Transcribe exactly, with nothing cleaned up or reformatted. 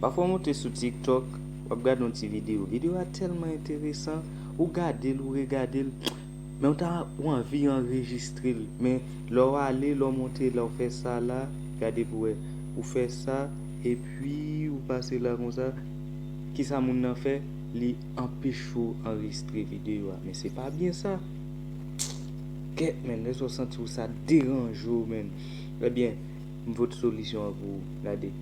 Pafwa w monte sou TikTok, w ap gade yon ti videyo. Videyo a tèlman enteresan, ou gade l, ou regade l, men w ta ou anvi anrejistre l. Men lè w ale, lè w monte la, w fè sa la, gade pou wè. Ou fè sa, epi ou pase la konsa. Kisa moun nan fè? Li anpeche w anrejistre videyo a. Men se pa byen sa. Kèt, men, lè sa w santi w sa deranje w, men. Ebyen, m pot solisyon an pou ou. Gade.